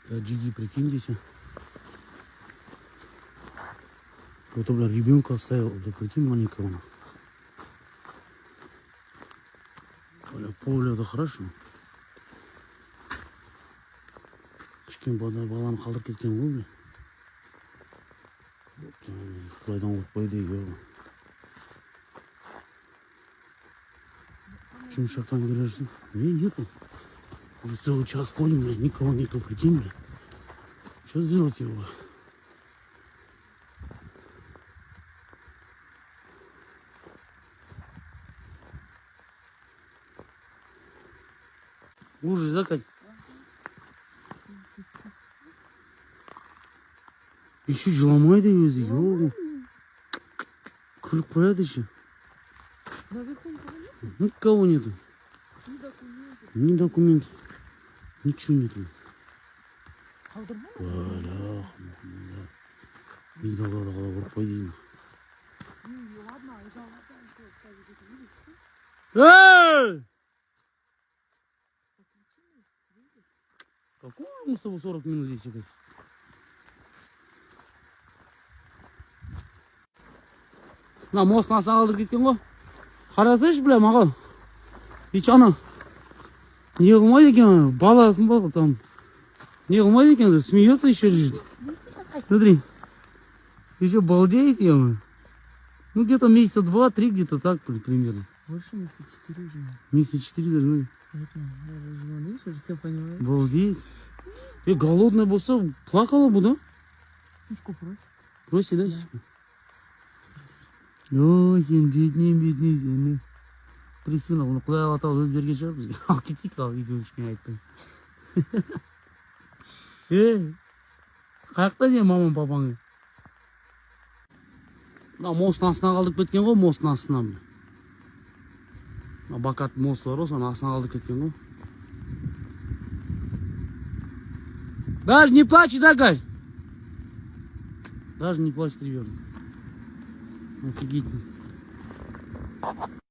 Бля, джиги, прикинь, здесь. Кто-то, бля, ребенка оставил, бля, прикинь, маленького, нахуй. Бля, поле это хорошо. Кішкене баланы қалдырып кеткен ғой, бля. Құдайдан қорықпайды, ё. Жұмыс жақтан келе жатсың. Не, нету. Уже целый час ходим, бля, никого нету, прикинь, бля. Что сделать его? Ужас, да, Кать? Еще жыламайды өзі, ё. Күліп қояды еще. Наверху никого нет? Никого нету. Ни документов. Ни документов. Ничего нету. Қалдырма? Бля, мигдалда қалай қорықпайды деймін. Ну, ладно, айдалада еще оставить эту вывеску. Эй! Какую мы с тобой 40 минут здесь сидеть? Мына мост астына қалдырып кеткен ғой. Қарасайшы, бля, маған. Ич ана не қылмайды екен, баласын ба там. Не қылмайды екен, смеется еще, лежит. Смотри. Еще балдеет, ё. Ну, где-то месяца два-три, где-то так примерно. Больше месяца 4 уже. Месяца 4 даже, ну. Понятно. Я уже, вон, видишь, уже все понимаю. Балдеет. Е, голодная болса, плакала бы, да? Сиську просит. Просит, да? Да. Сиську? Ой, сен бедный, бедный сен. Три сына, оны Құдай Алла Тағала өзі берген шығар бізге. Алып кетейік, ал үйге, ешкімге айтпай. Е, қаяқта сенің мамаң, папаң? Мына мосттың астына қалдырып кеткен ғой, мосттың астына, міне. Мына Бакат мост бар ғой, соның астына қалдырып кеткен ғой. Даже не плачет, да, Кать? Даже не плачет ребенок. Офигеть.